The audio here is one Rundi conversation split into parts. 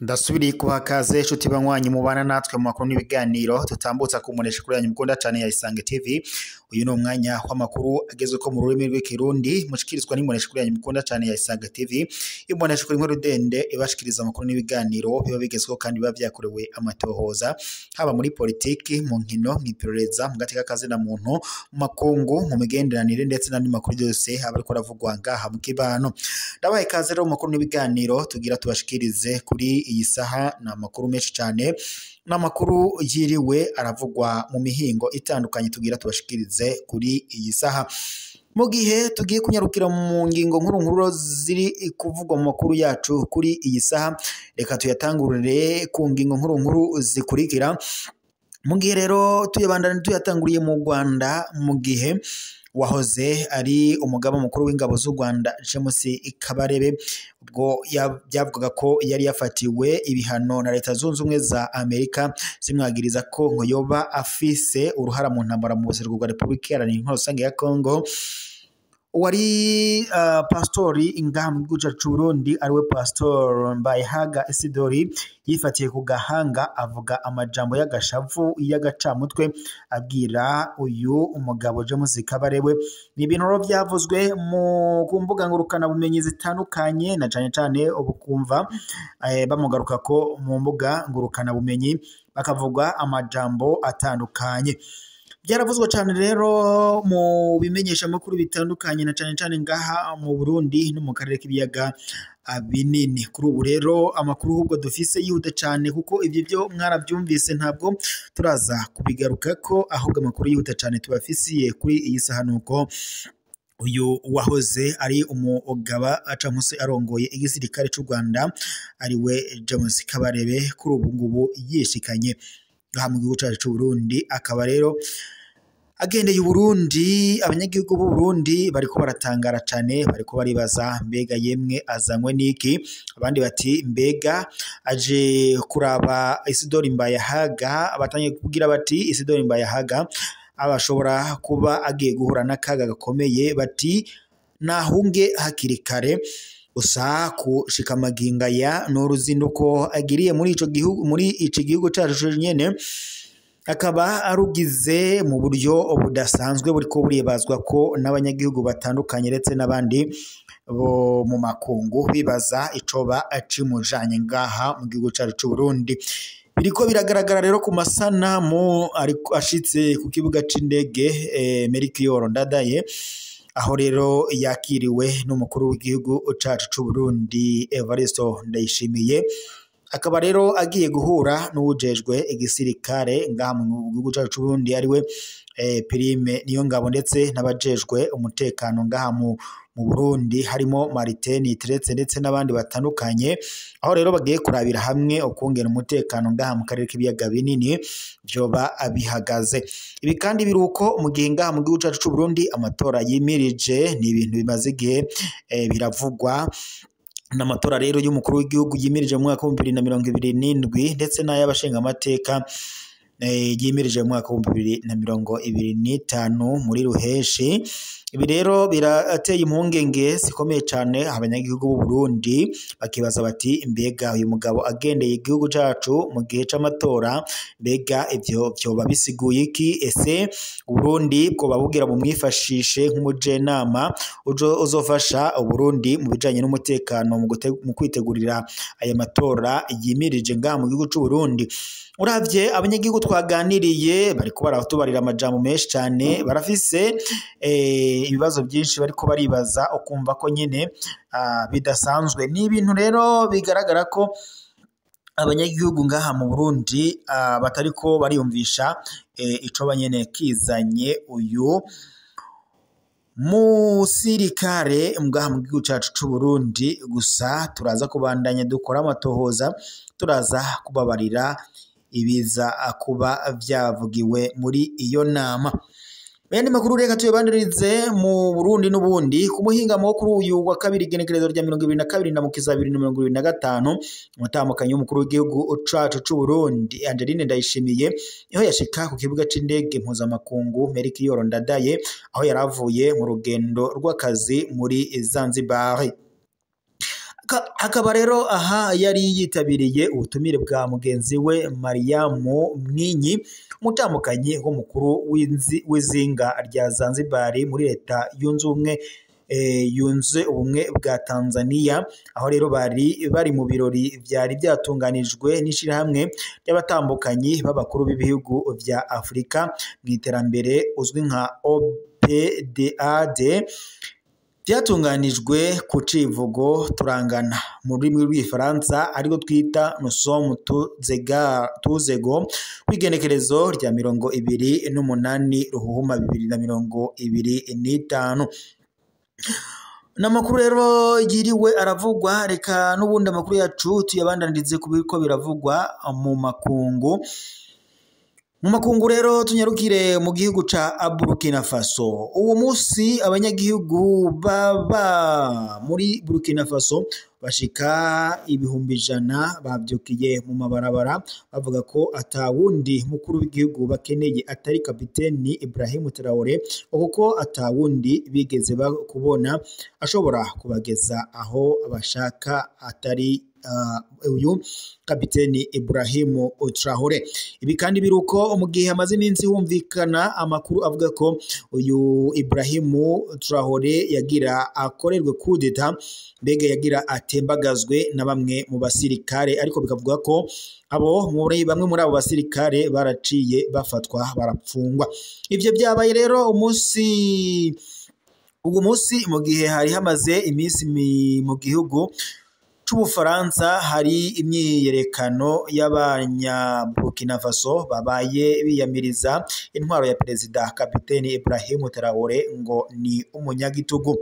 Ndasubiriye kubaha kaze nshuti banywanyi mubana natwe mu makuru n'ibiganiro tutambutsa kumunesha kuri yanyu mukunda cyane ya Isange TV. Uyu ni umwanya w'amakuru agezweko mu rurimi rw'ikirundi mushikirizwa n'imbonesha kuri yanyu mukunda cyane ya Isange TV. Imbonesha kuri inkuru ndende ibashikiriza amakuru n'ibiganiro biba bigezweho kandi biba vyakorewe amatohoza, haba muri politiki, mu nkino, mw'iperereza, mu gateka kazina muntu, mu makungu, mu migenderanire ndetse n'andi makuru yose aba ariko aravugwa ngaha mu kibano. Ndabaye kaze rero mu makuru n'ibiganiro tugira tubashikirize kuri iyi saha. Ni amakuru menshi cyane, ni amakuru yiriwe aravugwa mu mihingo itandukanye tugira tubashikirize kuri iyi saha. Mu gihe tugiye kunyarukira mu ngingo nkuru nkuru ziri kuvugwa mu makuru yacu kuri iyi saha, reka tuyatangurire ku ngingo nkuru nkuru zikurikira. Mu gihe rero tuyabandana tuyatanguriye mu Rwanda, mu gihe wahoze ari umugaba mukuru w'ingabo z'u Rwanda James Kabarebe, ubwo byavugaga ko yari yafatiwe ibihano na Leta Zunze Ubumwe za Amerika zimwagiriza ko ngo yoba afise uruhara mu ntambara mu buseruko bwa Repubulika Iharanira Intwaro Rusange ya Congo. Wari pastori ngaha mu gihugu cyacu Burundi, ariwe Pastor Mbayehaga Isidori, yifatiye ku gahanga avuga amajambo y'agashavu y'agacamutwe abwira uyu umugabo James Kabarebe. Ni ibintu rero byavuzwe mu ku mbuga ngurukana bumenyi zitandukanye, na cane cane ubu kumva bamugaruka ko mu mbuga ngurukana bumenyi bakavuga amajambo atandukanye. Byaravuzwe cyane rero mu bimenyesha makuru bitandukanye, na cane cane ngaha mu Burundi no mu karere k'ibiyaga binini. Kuri ubu rero amakuru ahubwo dufise yihuta cyane, kuko ibyo byo mwarabyumvise ntabwo turaza kubigarukako, ahubwo amakuru yihuta cyane tubafisiye kuri iyi saha nuko uyu wahoze ari umugaba acankuse arongoye igisirikare cy'u Rwanda ariwe James Kabarebe, kuri ubu ngubu yishikanye ngaha mu gihugu cyacu cy'u Burundi. Akaba rero agendeye Burundi, abanyagihugu b'u Burundi bariko baratangara cyane, bariko baribaza mbega yemwe azanywe niki? Abandi bati mbega aje kuraba Isidori Mbayahaga. Abatangiye kugira bati Isidori Mbayahaga abashobora kuba agiye guhura n'akaga gakomeye, bati nahunge hakiri kare. Gusa kushika maginga ya n'uruzinduko agiriye muri ico gihugu, muri ico gihugu cyacu nyene, akaba arugize mu buryo budasanzwe buriko buribazwa ko n'abanyagihugu batandukanye ndetse n'abandi bo mu makungu bibaza icoba acimujanye ngaha mu gihugu cyacu c'u Burundi. Biriko biragaragara rero ku masanamu ariko ashitse ku kibuga c'indege Melchior Ndadaye, aho rero yakiriwe n'umukuru w'igihugu cacu c'u Burundi Evariste Ndayishimiye. Akaba rero agiye guhura n'uwujejwe igisirikare ngaha mu gihugu cacu c'u Burundi ariwe Prime Niyongabo, ndetse n'abajejwe umutekano ngaha mu Burundi harimo Martin Teretse ndetse n'abandi batandukanye, aho rero bagiye kurabira hamwe ukungena umutekano ngaha mu karere k'ibiyaga binini vyoba bihagaze. Ibi kandi biruko mu gihe ngaha mu gihugu cacu c'u Burundi amatora yimirije, ni ibintu bimaze igihe biravugwa. N'amatora rero y'umukuru w'igihugu yimirije mu mwaka wa 2027 ndetse n'ay'abashingamateka yimirije mu mwaka wa 2025 muri ruheshi. Ibi rero birateye impungenge zikomeye cyane abanyagihugu b'u Burundi, bakibaza bati mbega uyu mugabo agendeye igihugu cacu mu gihe c'amatora, mbega ivyo vyoba bisiguye iki? Ese Burundi bwoba bugira bumwifashishe nk'umujenama uzofasha Uburundi mu bijanye n'umutekano mu kwitegurira aya matora yimirije ngaha mu gihugu c'u Burundi? Uravye abanyagihugu twaganiriye bariko baratubarira amajambo menshi cyane, barafise ibibazo byinshi bariko baribaza, ukumva ko nyine bidasanzwe. Ni ibintu rero bigaragara ko abanyagihugu ngaha mu Burundi batariko bariyumvisha ico banyene kizanye uyu musirikare ngaha mu gihugu cacu c'u Burundi. Gusa turaza kubandanya dukora amatohoza, turaza kubabarira ibiza kuba vyavugiwe muri iyo nama. Yandi makuru reka tuyabandanirize mu Burundi n'ubundi. Ku muhingamo wo kuri uyu wa kabiri, igenekerezo rya 22 na mukiza 2025, umutambukanyi w'umukuru w'igihugu cacu c'u Burundi Angeline Ndayishimiye niho yashika ku kibuga c'indege mpuzamakungu Melchior Ndadaye, aho yaravuye mu rugendo rw'akazi muri Zanzibar. Akaba rero aha yari yitabiriye ubutumire bwa mugenzi we Mariamu Mwinyi, umutambukanyi w'umukuru w'izinga rya Zanzibar muri leta yunze ubumwe yunze ubumwe bwa Tanzania, aho rero bari bari mu birori vyari byatunganijwe n'ishirahamwe ry'abatambukanyi b'abakuru b'ibihugu vya Afurika mu iterambere uzwi nka OPDAD, byatunganijwe ku civugo turangana mu rurimi rw'igifaransa ariko twita nous sommes tous égaux, kw'igenekerezo rya 28 Ruhuhuma 2025. N'amakuru rero yiriwe aravugwa, reka n'ubundi amakuru yacu tuyabandanirize ku biriko biravugwa mu makungu. Mu makungu rero tunyarukire mu gihugu ca Burkina Faso. Uwo munsi abanyagihugu baba muri Burkina Faso bashika 100,000 bavyukiye mu mabarabara bavuga ko atawundi mukuru w'igihugu bakeneye atari kapiteni Ibrahim Traore, kuko atawundi bigeze kubona ashobora kubageza aho bashaka atari uyu kapiteni Ibrahim Traore. Ibi kandi biruko mu gihe hamaze iminsi humvikana amakuru avuga ko uyu Ibrahim Traore yagira akorerwe kudeta, mbega yagira atembagazwe na bamwe mu basirikare, ariko bikavuga ko abo muri bamwe muri abo basirikare baraciye bafatwa barapfungwa. Ivyo byabaye rero umunsi ugu munsi mu gihe hari hamaze iminsi mu gihugu c'Ubufaransa hari imyiyerekano y'abanya Burkina Faso babaye biyamiriza intwaro ya perezida kapiteni Ibrahim Traore ngo ni umunyagitugu.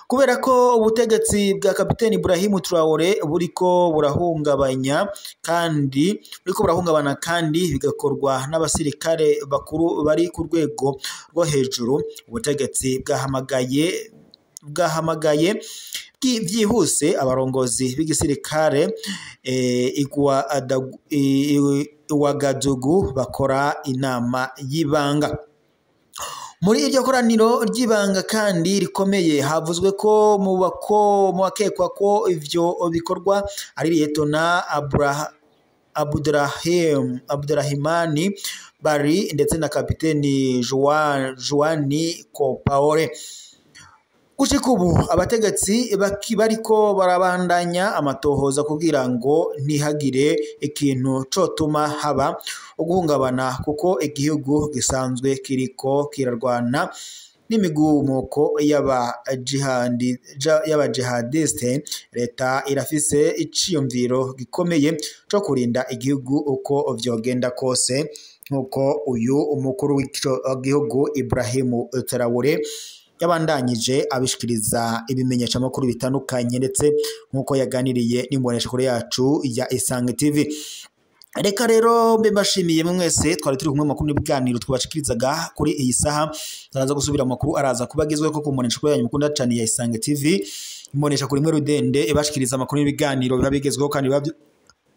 Kubera ko ubutegetsi bwa kapiteni Ibrahim Traore buriko burahungabanya kandi buriko burahungabana kandi bigakorwa n'abasirikare bakuru bari ku rwego rwo hejuru, ubutegetsi bwahamagaye byihuse abarongozi b'igisirikare Ouagadougou bakora inama y'ibanga. Muri iryo koraniro ry'ibanga kandi rikomeye havuzwe ko mu bakekwa ko ivyo bikorwa ari Liyetona Abdurahimani Bari ndetse na kapiteni Juani Compaoré. Gushika ubu abategetsi bariko barabandanya amatohoza kugira ngo ntihagire ikintu cotuma haba uguhungabana, kuko igihugu gisanzwe kiriko kirarwana n'imigumuko y'abajihadiste. Leta irafise iciyumviro gikomeye co kurinda igihugu uko vyogenda kose, nkuko uyu umukuru w'ico gihugu Ibrahim Traore yabandanyije abishikiriza ibimenyesha makuru bitandukanye, ndetse nkuko yaganiriye n'imbonesha kure yacu ya Isange TV. Reka rero mbe mbashimiye mwese twari turi kumwe makuru n'ibiganiro twabashikirizaga kuri iyi saha. Turaza gusubira makuru araza kubagezwe ko kumbonesha kure yanyu mukunda cyane ya Isange TV, imbonesha kuri mwe rudende ibashikiriza makuru n'ibiganiro biba bigezweho kandi biba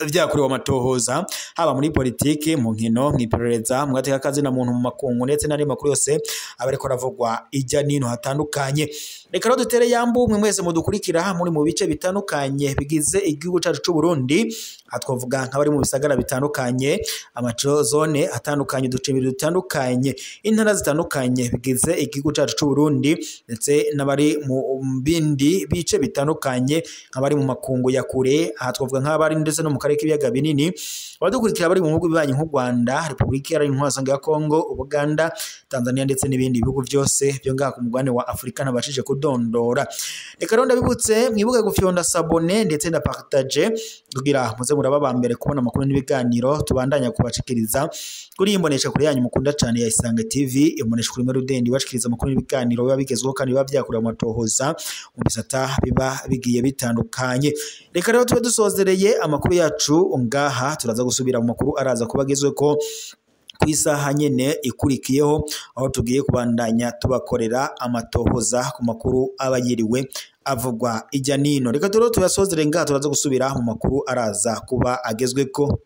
vyakorewe amatohoza, haba muri politike, mu nkino, mw'iperereza, mu gateka kazi na muntu, mu makungu, ndetse n'andi makuru yose aba ariko aravugwa ijya n'ino hatandukanye. Reka rero dutere yambu mwe mwese mudukurikira muri mu bice bitandukanye bigize igihugu cacu c'u Burundi, aha twavuga nk'abari mu bisagara bitandukanye, amazone atandukanye, uducimbiri dutandukanye, intara zitandukanye bigize igihugu cacu c'u Burundi, ndetse n'abari mu bindi bice bitandukanye nk'abari mu makungu ya kure, aha twavuga nk'abari ndetse no mu karere k'ibiyaga binini, abadukurikira bari mu bihugu bibanyi nk'u Rwanda, Repubulika Iharanira Intwaro ya Kongo, Uganda, Tanzania ndetse n'ibindi bihugu byose byo ngaha ku mugabane wa Afurika ntabashije kudondora. Reka rero ndabibutse mwibuke gufyonda sabone ndetse na partage kugira muze muraba ba mbere kubona amakuru n'ibiganiro tubandanya kubashikiriza kuri iyi mbonesha kure yanyu mukunda cyane ya Isange TV, imbonesha kure rudendi ibashikiriza amakuru n'ibiganiro biba bigezweho kandi biba byakorewe amatohoza mu bisata biba bigiye bitandukanye. Reka rero tube dusozereye amakuru yacu ngaha, turaza gusubira mu makuru araza kuba agezweho ku isaha nyene ikurikiyeho, aho tugiye kubandanya tubakorera amatohoza ku makuru aba yiriwe avugwa ijya nino. Reka turo tuyasozere ngaha, turaza gusubira mu makuru araza kuba agezweko.